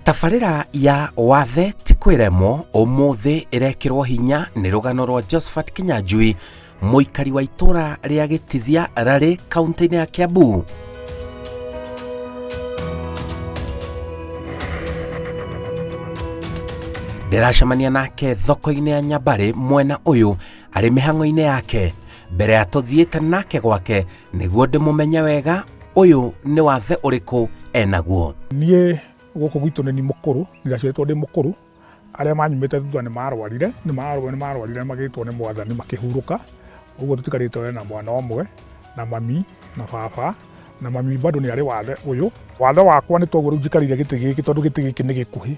Tabarĩra ya wathe ti kwĩremwo ũmũthĩ ĩrekĩrwo hinya nĩ rũgano rwa Josephat Kinyanjui, mũikari wa itũra rĩa Gĩtithia Rarĩ kaunti-inĩ ya Kiambu. Ndĩracemania nake thoko-inĩ ya Nyambarĩ mwena ũyũ arĩ mĩhang'o-inĩ yake mbere ya tũthiĩte nake gwake nĩguo ndĩmũmenye wega ũyũ nĩ wathe ũrĩkũ enaguo. Niĩ gũkũ gwitũ nĩ mũkũrũ, ndaciarĩtwo ndĩ mũkũrũ, arĩa manyumĩte thutha nĩ marwarire, nĩ marwarire magĩtwo nĩ mwathani makĩhurũka, ũguo tũtikarĩte na mwana ũmwe na mami na baba na mami bado nĩ arĩ wathe ũyũ. Wathe wakwa nĩ toguo rĩu njikarĩire gĩtĩ gĩkĩ tondũ gĩtĩ gĩkĩ nĩ gĩkuhĩ,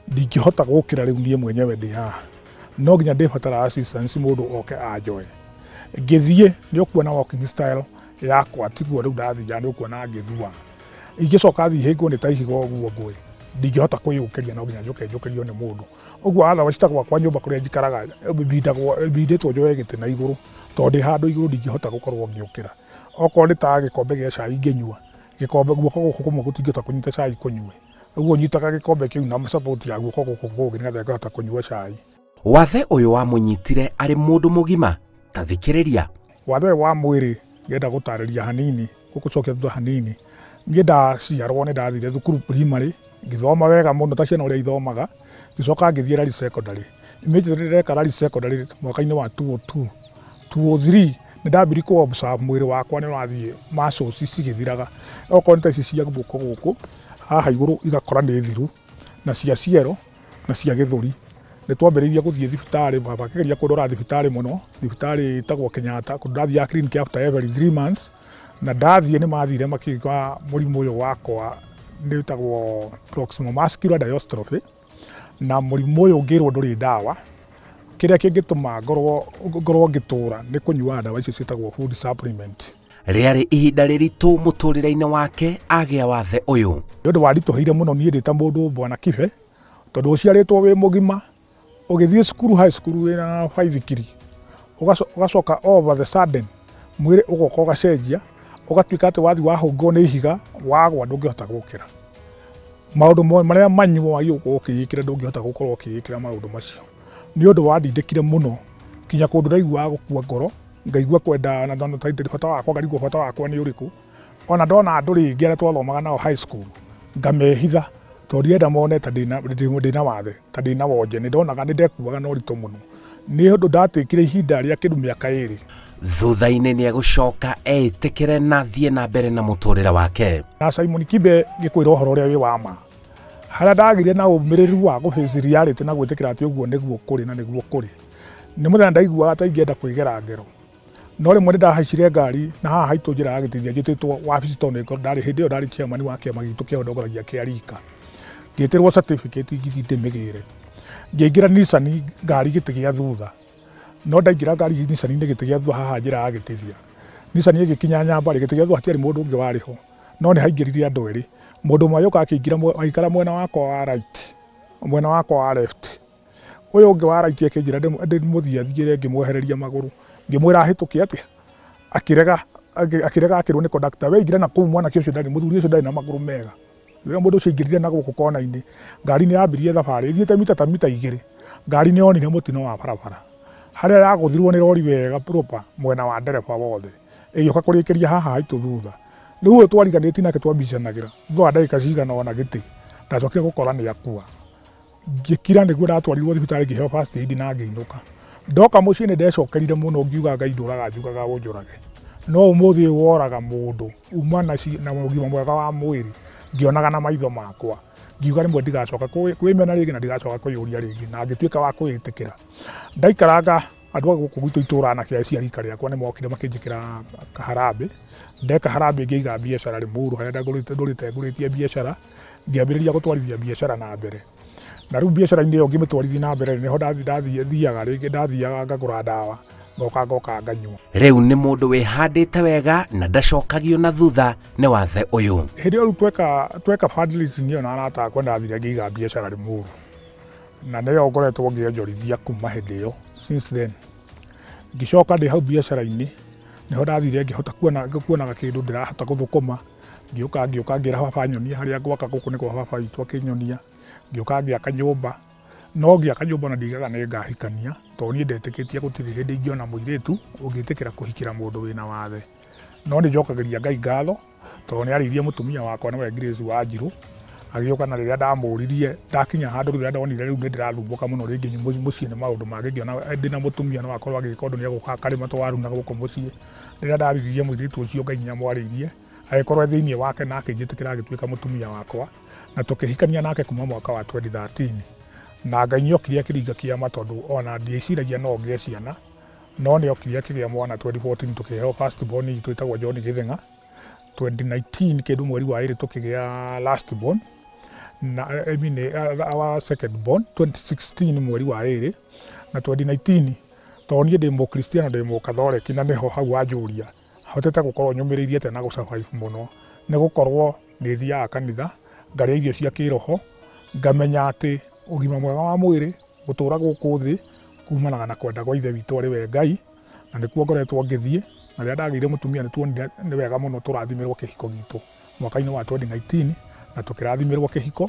ndingĩhota gũkĩra rĩu niĩ mwenyewe ndĩ haha, no nginya ndĩbatara assistance mũndũ oke anjoe. Ngĩthiĩ nĩ ũkuona walking style yakwa tiguo rĩu ndathiaga, nĩ ũkuona ngĩthua. Ingĩcoka thiĩ hĩngwo nĩ ta ihiga ũguo ngũĩ, ndingĩhota kwĩyũkĩria, no nginya njũke njũkĩrio nĩ mũndũ. Ũguo otherwise ta gwakwa nyũmba kũrĩa njikaraga mbindĩtwo njoe gĩtĩ na igũrũ, tondũ ndĩ handũ igũrũ ndingĩhota gũkorwo ngĩũkĩra. Okorwo nĩ ta gĩkombe gĩa cai ngĩnyua, gĩkombe guoko gũkũ kũmwe gũtingĩhota kũnyita cai kũnyue, ũguo nyitaga gĩkombe kĩu na support ya guoko gũkũ kũngĩ nĩgetha ngahota kũnyua cai. Wathe ũyũ wamũnyitire arĩ mũndũ mũgima, ta thikĩrĩria. Wathe ũyũ wa mwĩrĩ ngenda gũtarĩria hanini, gũgũcokia thutha hanini. Niĩ ndaciarwo nĩ ndathire thukuru primary, ngĩthoma wega mũno ta ciana ũrĩa ithomaga, ngĩcoka ngĩthiĩ Rari secondary. Immediately ndeka Rari secondary mwaka-inĩ wa 2002, 2003 nĩ ndambirie kũ observe mwĩrĩ wakwa nĩ ũrathiĩ muscles cigĩthiraga. Okorwo nĩ ta ici cia guoko gũkũ haha igũrũ igakora nĩ thiru, na cia ciero na cia gĩthũri. Nĩ twambĩrĩirie gũthiĩ thibitarĩ, baba akĩgeria kũndwara thibitarĩ mũno, thibitarĩ ĩtagwo Kenyatta, kũndũ ndathiaga clinic after every 3 months. Na ndathiĩ nĩ mathire makiuga mũrimũ ũyũ wakwa nĩ wĩtagwo proximal muscular dystrophy, na mũrimũ ũyũ ũngĩrwo ndũrĩ ndawa. Kĩrĩa kĩngĩtũma ngorwo ngĩtũra nĩ kũnyua ndawa icio ciĩtagwo food supplement. Rĩarĩ ihinda rĩritũ mũtũrĩre-inĩ wake agĩa wathe ũyũ. Nĩ ũndũ waritũhĩire mũno niĩ ndĩ ta mũndũ bwana Kibe, tondũ ũciarĩtwo wĩ mũgima, ũgĩthiĩ cukuru high school wĩna baithikiri, ũgacoka over the sudden mwĩrĩ ũgoka ũgacenjia, ũgatuĩka atĩ wathiĩ wahũngwo nĩ ihiga wagwa ndũngĩhota gũkĩra. Maũndũ marĩa manyuo wagĩrĩirwo gũkorwo ũkĩĩkĩra ndũngĩhota gũkorwo ũkĩĩkĩra maũndũ macio. Nĩ ũndũ wandindĩkire mũno kinya kũndũ ndaiguaga gũkua ngoro, ngaigua kwenda na bata wakwa, ngarigwo bata wakwa nĩ ũrĩkũ. Ona ndona andũ rĩngĩ arĩa twathomaga nao high school ngamehitha tondũ ndirenda mone ta ndĩna wathe, ta ndĩna wonje. Nĩ ndonaga nĩ ndekuaga na ũritũ mũno. Nĩ ũndũ ndatwĩkire ihinda rĩa kĩndũ mĩaka ĩrĩ. Thutha-inĩ nĩ egũcoka eĩtĩkĩre na athiĩ na mbere na mũtũrĩre wake. Na Simon Kibe ngĩkwĩra ũhoro ũrĩa wĩ wa ma, harĩa ndagĩire na ũmĩrĩru wa kũ face reality na gwĩtĩkĩra atĩ ũguo nĩguo kũrĩ na nĩguo kũrĩ. Nĩ mũthenya ndaiguaga ta ingĩenda kwĩgera ngero, no rĩmwe nĩ ndahaicire ngari na haha haitũ njĩra ya Gĩtithia njĩtĩtwo wabici tondũ nĩ hĩndĩ ĩyo ndarĩ chairman wa kĩama gitũ kĩa ndongoragia kĩa rika. Ngĩtĩrwo certificate ngĩthiĩ ndĩmĩgĩre. Ngĩingĩra Nissan ngari gĩtĩ gĩa thutha, no ndaingĩra ngari Nissan-inĩ gĩtĩ gĩa thutha haha njĩra ya Gĩtithia. Nissan ĩgĩkinya Nyambarĩ, gĩtĩ gĩa thutha hatiarĩ mũndũ ũngĩ warĩ ho, no nĩ haingĩrire andũ erĩ. Mũndũ ũmwe agĩũka akĩingĩra agĩikara mwena wakwa wa right, mwena wakwa wa left. Ũyũ ũngĩ wa right akĩnjĩra ndĩmũthiĩ athiĩre, ngĩmwehereria magũrũ, ngĩmwĩra ahĩtũke atĩa, akĩrega, akĩrega akĩrwo nĩ conductor, we ingĩra na kũu mwanake ũcio ndarĩ, mũthuri ũcio ndarĩ na magũrũ mega. Rĩrĩa mũndũ ũcio aingĩrire na gũkũ kona-inĩ, ngari nĩ yambirie thabarĩ ĩthiĩte mita ta mita igĩrĩ, ngari nĩ yonire mũtino wa barabara harĩa yagũthirwo nĩ rori wega proper mwena wa ndereba wothe, ĩgĩũka kũrĩkĩria haha haitũ thutha. Rĩu ũyũ twariganĩtie nake twambicanagĩra thutha wa ndagĩka cigana ũna gĩtĩ, ndacokire gũkora nĩ akua. Ngĩkira nĩguo ndatwarirwo thibitarĩ ngĩheo first aid na ngĩinũka. Ndoka mũciĩ nĩ ndecokerire mũno ngiuga Ngai ndũraga njugaga ũnjũrage, no ũmũthĩ ũyũ woraga mũndũ uma na ũgima mwega wa mwĩrĩ ngĩonaga na maitho makwa, ngiuga rĩmwe ndigacoka kwĩmena rĩngĩ na ndigacoka kwĩyũria rĩngĩ, na ngĩtuĩka wa kwĩĩtĩkĩra. Ndaikaranga andũ a gũkũ gwitũ itũra anake acio a rika rĩakwa nĩ mokire makĩnjĩkĩra kaharambĩ. Ndeka harambĩ ngĩiga biacara Limuru harĩa ndũrĩte ngũrĩtie biacara, ngĩambĩrĩria gũtwarithia biacara na mbere. Na rĩu biacara-inĩ ĩyo ngĩmĩtwarithia na mbere nĩho ndathiaga rĩngĩ, ndathiaga ngagũra ndawa ngoka ngoka nganyua. Rĩu nĩ mũndũ wĩhandĩte wega na ndacokagio na thutha nĩ wathe ũyũ. Hĩndĩ ĩyo rĩu tweka fundraising ĩyo na arata akwa ndathire ngĩiga biacara Limuru, na nĩyo ngoretwo ngĩonjorithia kuma hĩndĩ ĩyo since then. Ngĩcoka ndĩ hau biacara-inĩ nĩho ndathire ngĩhota kuonaga kĩndũ ndĩrahota gũthũkũma. Ngĩũka ngĩra baba nyonie harĩa ngwaka gũkũ nĩ kwa baba witũ akĩnyonia. Ngĩũka ngĩaka nyũmba, no ngĩaka nyũmba na ndigaga nĩ ngahikania, tondũ niĩ ndetĩkĩtie gũtirĩ hĩndĩ ingĩona mũirĩtu ũngĩtĩkĩra kũhikĩra mũndũ wĩna wathe. No nĩ njokagĩria Ngai ngatho tondũ nĩ arĩirie mũtumia wakwa nĩwe Grace Wanjirũ, agĩũka na rĩrĩa ndamũririe ndakinya handũ rĩrĩa ndonire rĩu nĩ ndĩrathumbũka mũno rĩngĩ mũciĩ nĩ maũndũ mangĩ, ngĩona ndĩna mũtumia no akorwo agĩka ũndũ nĩ egũka akarĩma twaru na gũkũ mũciĩ. Rĩrĩa ndaririe mũirĩtu ũcio Ngai nĩamwarĩirie, agĩkorwo e thĩinĩ wake na akĩnjĩtĩkĩra agĩtuĩka mũtumia wakwa, na tũkĩhikania nake kuma mwaka wa 2013. Na Ngai nĩokire akĩringa kĩama tondũ ona ndieciragia no ngĩe ciana, no nĩokire akĩgĩa mwana 2014 tũkĩheo first born itũ ĩtagwo John Gĩtheng'a. 2019 kĩndũ mweri wa ĩrĩ tũkĩgĩa last born, na I mean our second born 2016 mweri wa ĩrĩ, na 2019 tondũ niĩ ndĩ mũkristiano ndĩ mũkathoreki na nĩho hau wanjũria hotete gũkorwo nyũmĩrĩirie atĩa na gũ survive mũno, nĩ gũkorwo nĩ thiaga kanitha ngarĩa irio cia kĩroho, ngamenya atĩ ũgima mwega wa mwĩrĩ gũtũra gũkũ thĩ kumanaga na kwenda kwa Ithe witũ arĩ we Ngai, na nĩkuo ngoretwo ngĩthiĩ. Na rĩrĩa ndagĩire mũtumia nĩ tuonire nĩ wega mũno tũrathimĩrwo kĩhiko gitũ mwaka-inĩ wa 2019, na tũkĩrathimĩrwo kĩhiko,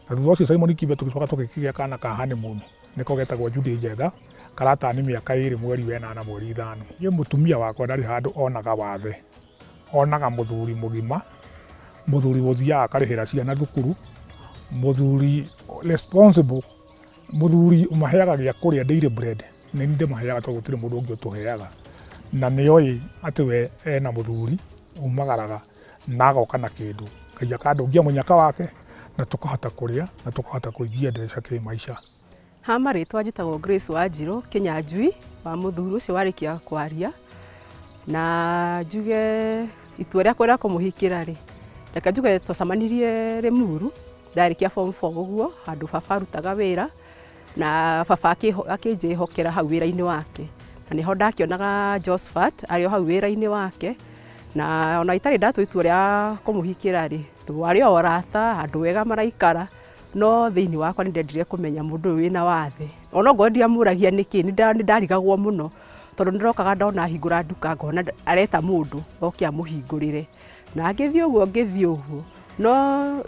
na thutha ũcio Simon Kibe tũgĩcoka tũgĩkĩgĩa kana ka honeymoon nĩko getagwo Judy Njenga, karatani mĩaka 2 mweri wa 8 mweri 5. Niĩ mũtumia wakwa ndarĩ handũ onaga wathe, onaga mũthuri mũgima, mũthuri ũthiaga akarĩhĩra ciana thukuru, mũthuri responsible, mũthuri ũmaheaga gĩa kũrĩa daily bread, nĩ niĩ ndĩmaheaga tondũ gũtirĩ mũndũ ũngĩ ũtũheaga, na nĩoĩ atĩ we ena mũthuri umagaraga na agoka na kĩndũ, Ngai akandũngia mũnyaka wake na tũkahota kũrĩa na tũkahota kũijiendelesha kĩmaica. Ha marĩtwa njĩtagwo Grace Wanjirũ Kĩnyanjui wa mũthuri ũcio warĩkia kwaria, na njuge itua rĩakwa rĩa kũmũhikĩra rĩ, reke njuge twacemanirie Rĩmuru ndarĩkia form 4 ũguo, handũ baba arutaga wĩra, na baba akĩnjĩhokera hau wĩra-inĩ wake, na nĩho ndakĩonaga Josephat arĩ o hau wĩra-inĩ wake, na ona itarĩ ndatua itua rĩa kũmũhikĩra rĩ, twarĩ o arata, andũ ega maraikara, no thĩinĩ wakwa nĩ ndendire kũmenya mũndũ ũyũ wĩna wathe. Ona okorwo ndiamũragia nĩkĩ, nĩ ndarigagwo mũno tondũ nĩndokaga ndona ahingũra nduka ngona areta mũndũ oke amũhingũrĩre, na ngĩthiĩ ũguo ngĩthiĩ ũguo, no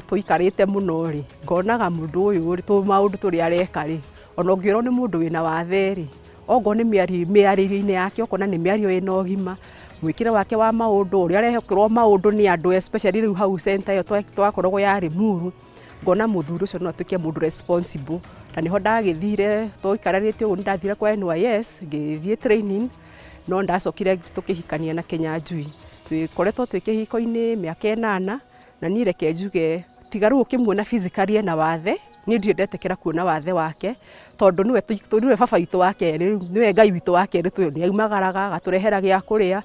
tũikarĩte mũno rĩ, ngonaga mũndũ ũyũ rĩ, maũndũ tũrĩa areka rĩ, ona ũngĩũrwo nĩ mũndũ wĩna wathe rĩ, ongorwo nĩ mĩarĩrio-inĩ yake ũkona nĩ mĩario ĩna ũgima, mwĩkĩre wake wa maũndũ, ũrĩa arehokerwo maũndũ nĩ andũ especially rĩu hau center ĩyo twakoragwo ya Rĩmuru, ngona mũthuri ũcio no atuĩke mũndũ responsible. Na nĩho ndagĩthire tũikaranĩte ũguo, nĩndathire kwa NYS ngĩthiĩ training, no ndacokire tũkĩhikania na Kĩnyanjui. Twĩkoretwo twĩ kĩhiko-inĩ mĩaka 8, na niĩ reke njuge tiga rĩu ũkĩmuona physically ena wathe, niĩ ndirĩ ndetĩkĩra kuona wathe wake, tondũ nĩwe baba witũ wa kerĩ, nĩwe Ngai witũ wa kerĩ, nĩ aumagaraga agatũrehera gĩa kũrĩa,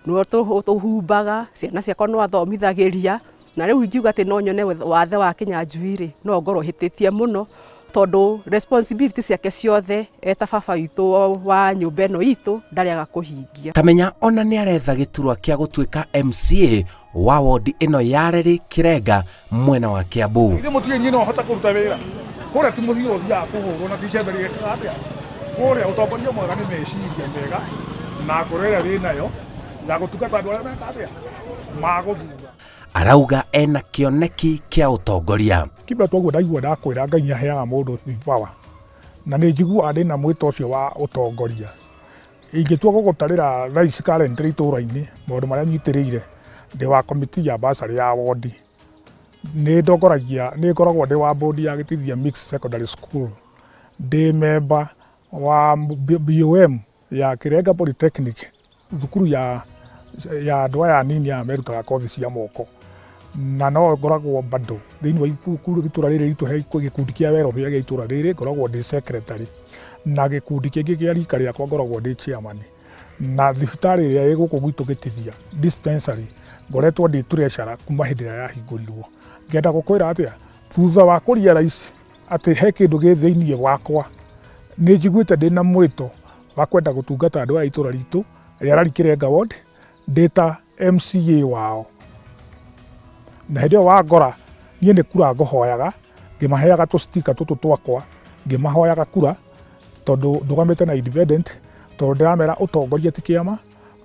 nĩwe tũhumbaga, ciana ciakwa no athomithagĩria, na rĩu ingiuga atĩ no nyone wathe wa Kĩnyanjui rĩ, no ngorwo hĩtĩtie mũno, tondũ responsibility ciake ciothe eta baba witũ wa nyũmba ĩno itũ ndarĩaga kũhingia. Tamenya ona nĩ aretha gĩturwa kĩa gũtuĩka MCA wa wodi ĩno ya Reri Kĩrenga mwena wa Kiambu. Ithe mũtige niĩ no hote kũruta wĩra kũrĩa ti mũthiro ũthiaga kũhũrwo na ti icembe rĩgekaga atĩa, kũrĩa ũtongoria mwega nĩ meciria mega na ngoro ĩrĩa wĩnayo ya gũtungata andũ arĩa meka atĩa magũthura. Arauga ena kĩoneki kĩa ũtongoria. Kibe toguo ndaigua ndakwĩra Ngai nĩaheaga mũndũ vipawa, na nĩ njiguaga ndĩna mwĩto ũcio wa ũtongoria. Ingĩtua gũgũtarĩra thaa ici currently itũũra-inĩ maũndũ marĩa nyitĩrĩire, ndĩ wa komiti ya bursary ya wodi, nĩ ndongoragia, nĩ ngoragwo ndĩ wa board ya Gĩtithia Mixed Secondary School, ndĩ member wa BOM ya Kĩrenga Polytechnic, thukuru ya andũ aya anini aya merutaga kothi cia moko, na no ngoragwo bado thĩinĩ wa itũra rĩrĩ ritũ he gĩkundi kĩa welfare gĩa itũra rĩrĩ ngoragwo ndĩ secretary, na gĩkundi kĩngĩ kĩa rika rĩakwa ngoragwo ndĩ chairman, na thibitarĩ ĩrĩa ĩ gũkũ gwitũ Gĩtithia dispensary ngoretwo ndĩ treasurer kuma hĩndĩ ĩrĩa yahingũrirwo. Ngenda gũkwĩra atĩa, thutha wa kũ realize atĩ he kĩndũ gĩ thĩinĩ wakwa, nĩ njiguĩte ndĩna mwĩto wa kwenda gũtungata andũ a itũra ritũ rĩa Rari Kĩrenga ward ndĩ ta MCA wao. Na hĩndĩ ĩyo wangora niĩ nĩ kura ngũhoyaga, ngĩmaheaga tũstika tũtũ twakwa, ngĩmahoyaga kura tondũ ndũgamĩte na independent, tondũ ndĩramera ũtongoria ti kĩama,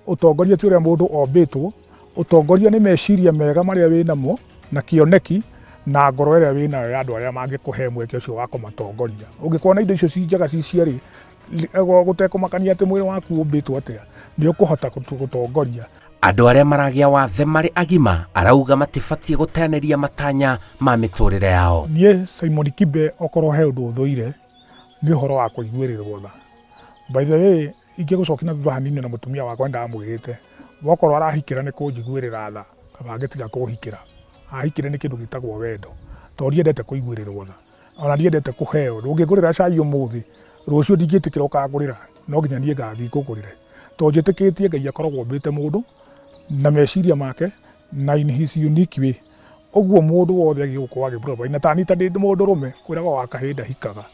ũtongoria ti ũrĩa mũndũ ombĩtwo, ũtongoria nĩ meciria mega marĩa wĩnamo na kĩoneki na ngoro ĩrĩa wĩnayo ya andũ arĩa mangĩkũhe mweke ũcio wa kũmatongoria. Ũngĩkorwo na indo icio ci njega ci cierĩ, gũtekũmakania atĩ mwĩrĩ waku ũmbĩtwo atĩa, nĩ ũkũhota gũtongoria. Andũ arĩa maragĩa wathe marĩ agima arauga matibatiĩ gũteanĩria matanya ma mĩtũrĩre yao. Niĩ Simon Kibe okorwo he ũndũ ũthũire nĩ ũhoro wa kũiguĩrĩrwo tha. By the way, ingĩgũcokia na thutha hanini na mũtumia wakwa ndamwĩrĩte wakorwo arahikĩra nĩ kũnjiguĩrĩra tha, kaba angĩtiga kũhikĩra. Ahikĩre nĩ kĩndũ gĩtagwo wendo, tondũ ndiendete kũiguĩrĩrwo tha, ona ndiendete kũheo. Ndũngĩngũrĩra cai ũmũthĩ, rũciũ ndingĩtĩkĩra ũkangũrĩra, no nginya niĩ ngathiĩ ngũgũrĩre, tondũ njĩtĩkĩtie Ngai akoragwo ombĩte mũndũ na meciria make na in his unique way. Ũguo mũndũ wothe agĩrĩirwo gũkorwo agĩ provide. Na tani ta ndĩ mũndũrũme, kwĩragwo wa kahĩĩ ndahikaga,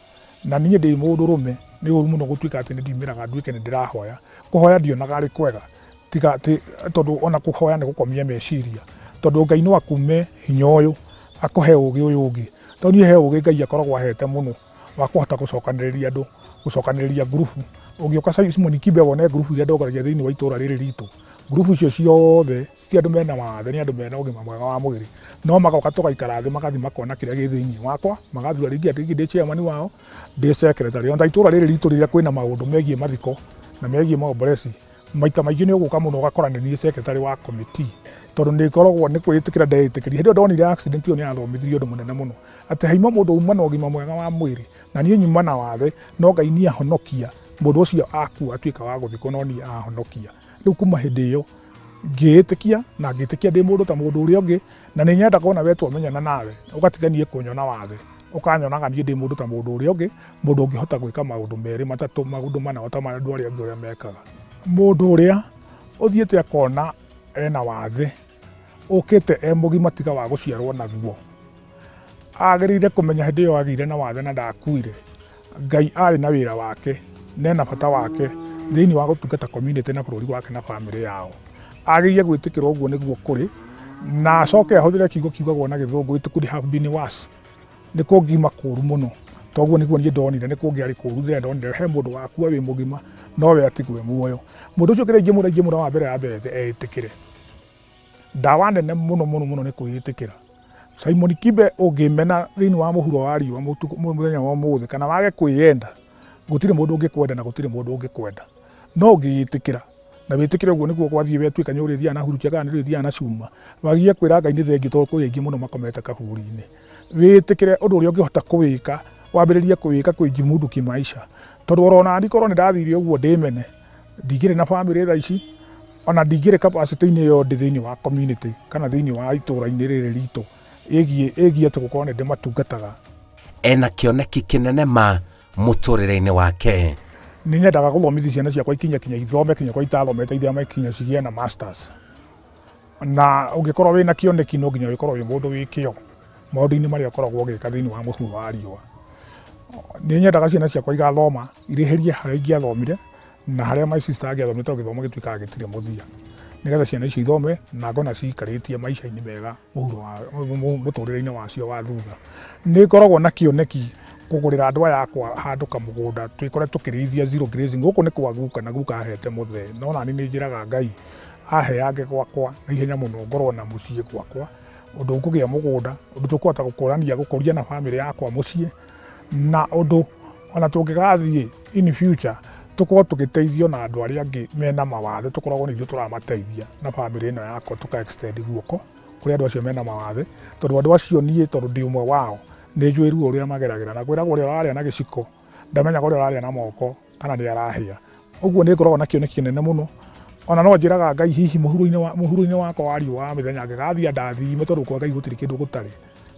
na niĩ ndĩ mũndũrũme nĩ ũru mũno gũtuĩka atĩ nĩ ndiumĩraga nduĩke nĩ ndĩrahoya. Kũhoya ndionaga arĩ kwega, tiga atĩ tondũ ona kũhoya nĩ gũkomia meciria, tondũ Ngai no akume hinya ũyũ akũhe ũgĩ ũyũ ũngĩ. Tondũ niĩ he ũgĩ Ngai akoragwo ahete mũno wa kũhota gũcokanĩrĩria andũ, gũcokanĩrĩria ngurubu. Ũngĩũka Simon Kibe wone ngurubu iria ndongoragia thĩinĩ wa itũra rĩrĩ ritũ, ngurubu icio ciothe ti andũ mena wathe, nĩ andũ mena ũgima mwega wa mwĩrĩ, no magoka tũgaikara thĩ magathiĩ makona kĩrĩa gĩ thĩinĩ wakwa, magathura rĩngĩ atĩ ndĩ chairman wao, ndĩ secretary. Ona itũra rĩrĩ ritũ rĩrĩa kwĩna maũndũ megiĩ mathiko na megiĩ maomboreci, maita maingĩ nĩ ũgũka mũno ũgakora nĩ niĩ secretary wa committee, tondũ nĩ ngoragwo nĩ kwĩĩtĩkĩra ndeĩtĩkĩria. Hĩndĩ ĩyo ndonire accident ĩyo nĩ yathomithirie ũndũ mũnene mũno, atĩ haima mũndũ uma na ũgima mwega wa mwĩrĩ na niĩ nyuma na wathe, no Ngai niĩ ahonokia, mũndũ ũcio akua atuĩka wa gũthikwo, no niĩ ahonokia. Rĩu kuma hĩndĩ ĩyo ngĩĩtĩkia na ngĩĩtĩkia ndĩ mũndũ ta mũndũ ũrĩa ũngĩ, na nĩ nyendaga ona we twamenyana nawe ũgatiga niĩ kũnyona wathe, ũkanyonaga niĩ ndĩ mũndũ ta mũndũ ũrĩa ũngĩ, mũndũ ũngĩhota gwĩka maũndũ merĩ matatũ, maũndũ mana o ta andũ arĩa angĩ ũrĩa mekaga. Mũndũ ũrĩa ũthiĩte akona ena wathe ũkĩte e mũgima tiga wa gũciarwo naguo, agĩrĩire kũmenya hĩndĩ ĩyo agĩire na wathe na ndakuire, Ngai arĩ na wĩra wake na ena bata wake thĩinĩ wa gũtungata community na bũrũri wake na bamĩrĩ yao. Agĩrĩire gwĩtĩkĩra ũguo nĩguo kũrĩ, na acoke ahũthĩre kiugo kiugagwo na gĩthũngũ, it could have been worse. Nĩ kũngiuma kũru mũno, toguo nĩguo niĩ ndonire, nĩ kũngĩarĩ kũru rĩrĩa ndonire he mũndũ wakua wĩ mũgima nowe atigwe muoyo. Mũndũ ũcio kĩrĩa ingĩmũra wa mbere ya mbere eĩtĩkĩre. Ndawa nene mũno mũno mũno nĩ kwĩĩtĩkĩra. Simon Kibe ũngĩmena thĩinĩ wa mũhuro wa riũa mũthenya wa ũmũthĩ kana wage kwĩyenda, gũtirĩ mũndũ ũngĩkwenda na gũtirĩ mũndũ ũngĩkwenda. No ũngĩĩtĩkĩra na wĩtĩkĩre ũguo nĩguo gwathiĩ wetuĩka nĩ ũrĩthiaga na hurutia kana nĩ ũrĩthiaga na cuma, wagie kwĩra Ngai nĩ thengiũ tondũ kwĩ aingĩ mũno makomete kaburi-inĩ. Wĩtĩkĩre ũndũ ũrĩa ũngĩhota kũwĩka, wambĩrĩrie kũwĩka kwĩjimudu kĩmaisha, tondũ orona niĩ korwo nĩ ndathire ũguo ndĩmene, ndingĩrĩ na bamĩrĩ thaa ici, ona ndingĩrĩ capacity-inĩ ĩyo ndĩ thĩinĩ wa community kana thĩinĩ wa itũra-inĩ rĩrĩ ritũ ĩgiĩ atĩ gũkorwo nĩ ndĩmatungataga. Ena kĩoneki kĩnene ma mũtũrĩre-inĩ wake. Nĩ nyendaga gũthomithia ciana ciakwa ikinye kinya ithome kinya kwa itathomete ithome kinya cigĩe na masters. Na ũngĩkorwo wĩna kĩoneki no nginya ũgĩkorwo wĩ mũndũ wĩ kĩo maũndũ-inĩ marĩa ũkoragwo ũgĩka thĩinĩ wa mũhuro wa riũa. Nĩ nyendaga ciana ciakwa igathoma irĩhĩrie harĩa ingĩathomire na harĩa my sister angĩathomire, tondũ gĩthomo gĩtuĩkaga gĩtirĩ mũthia, nĩgetha ciana icio ithome na ngona ciikarĩtie maica-inĩ mega mũhuro wa mũtũrĩre-inĩ wacio wa thutha. Nĩ ngoragwo na kĩoneki kũgũrĩra andũ aya akwa handũ kamũgũnda twĩkore tũkĩrĩithia zero grazing. Gũkũ nĩ kwa guka na guka ahete mũthee, no nani nĩ njĩraga Ngai aheange gwakwa na ihenya mũno ngorwo na mũciĩ gwakwa, ũndũ ngũgĩa mũgũnda, ũndũ tũkũhota gũkũrania gũkũria na bamĩrĩ yakwa mũciĩ, na ũndũ ona tũngĩgathiĩ in future tũkorwo tũgĩteithio na andũ arĩa angĩ mena mawathe, tũkoragwo nĩ ithuĩ tũramateithia na bamĩrĩ ĩno yakwa, tũka extend guoko kũrĩ andũ acio mena mawathe, tondũ andũ acio niĩ tondũ ndĩ ũmwe wao nĩ njũĩ ruo rũrĩa mageragĩra, na kwĩragwo ũrĩa ũrarĩa na gĩciko ndamenyaga ũrĩa ũrarĩa na moko kana nĩ arahĩa. Ũguo nĩ ngoragwo na kĩoneki kĩnene mũno, ona no njĩraga Ngai hihi mũhuro-inĩ wakwa wa riũa wa mĩthenya ngĩgathiĩ ndathime, tondũ kwa Ngai gũtirĩ kĩndũ gũtarĩ.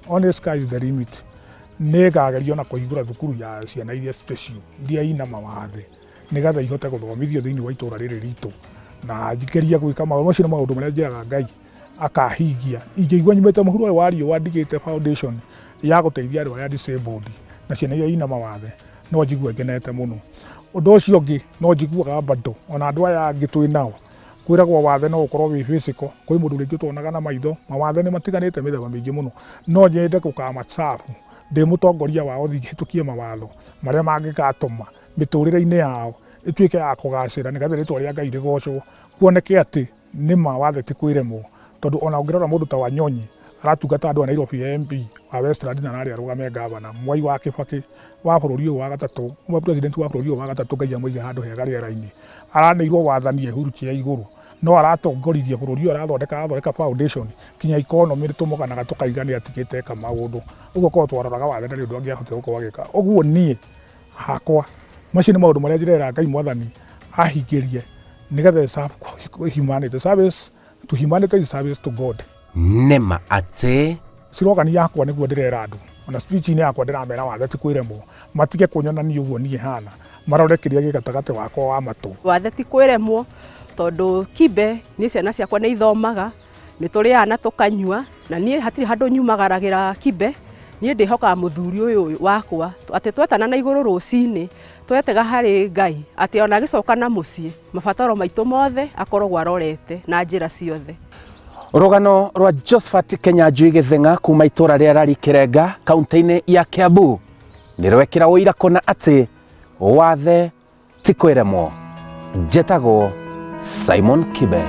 Only sky is the limit. Nĩ ngageria ona kũhingũra thukuru ya ciana iria special iria ina mawathe, nĩgetha ihote gũthomithio thĩinĩ wa itũra rĩrĩ ritũ, na ngerie gwĩka maũndũ macio. Nĩ maũndũ marĩa njĩraga Ngai akahingia. Ingĩigua nyumĩte mũhuro ũyũ wa riũa ndigĩte foundation ya gũteithia andũ arĩa disabled na ciana iria ina mawathe, no njigue ngenete mũno. Ũndũ ũcio ũngĩ no njiguaga bado ona andũ aya angĩ twĩ nao, kwĩragwo wathe no ũkorwo wĩ physical, kwĩ mũndũ rĩngĩ ũtonaga na maitho, mawathe nĩ matiganĩte mĩthemba mĩingĩ mũno, no nyende gũkamacabu ndĩ mũtongoria wao hĩtũkie mawatho marĩa mangĩgatũma mĩtũrĩre-inĩ yao ĩtuĩke ya kũgacĩra, nĩgetha rĩtwa rĩa Ngai rĩgocwo, kuoneke atĩ nĩ ma wathe ti kwĩremwo. Tondũ ona ũngĩrora mũndũ ta Wanyonyi Aratungata andũ a Nairobi MP wa Westland na ararĩ arũgame gavana Mwai wa Kibaki wa bũrũri ũyũ wa gatatũ, wa president wa bũrũri ũyũ wa gatatũ. Ngai amũige handũ hega rĩera-inĩ. Araneirwo wathani e wheelchair igũrũ, no aratongoririe bũrũri ũyũ, arathondeka foundation kinya economy tũmũganaga tũkaiga nĩ atigĩte eka maũndũ. Ũguo korwo twaroraga wathe ndarĩ ũndũ angĩahotire gũkorwo agĩka. Ũguo niĩ hakwa macio nĩ maũndũ marĩa njĩrera Ngai Mwathani ahingĩrie nĩgetha serve humanity. Service to humanity is service to God. Nĩma atĩ slogan yakwa nĩguo ndĩrera andũ, ona speech-inĩ yakwa ndĩramera wathe ti kwĩremwo, matige kũnyona niĩ ũguo niĩ hana, marore kĩrĩa gĩ gatagatĩ wakwa wa matũ. Wathe ti kwĩremwo tondũ Kibe niĩ ciana ciakwa nĩ ithomaga, nĩ tũrĩaga na tũkanyua, na niĩ hatirĩ handũ nyumagaragĩra Kibe. Niĩ ndĩhokaga mũthuri ũyũ wakwa atĩ twetana na igũrũ rũcinĩ twetega harĩ Ngai atĩ ona agĩcoka na mũciĩ mabataro maitũ mothe akoragwo arorete na njĩra ciothe. Rũgano rwa Josephat Kenyanjui Gĩtheng'a kuma itũra rĩa Rari Kĩrenga kaunti-inĩ ya Kiambu nĩ rwekĩra ũira kũna atĩ wathe ti kwĩremwo. Njetagwo Simon Kibe.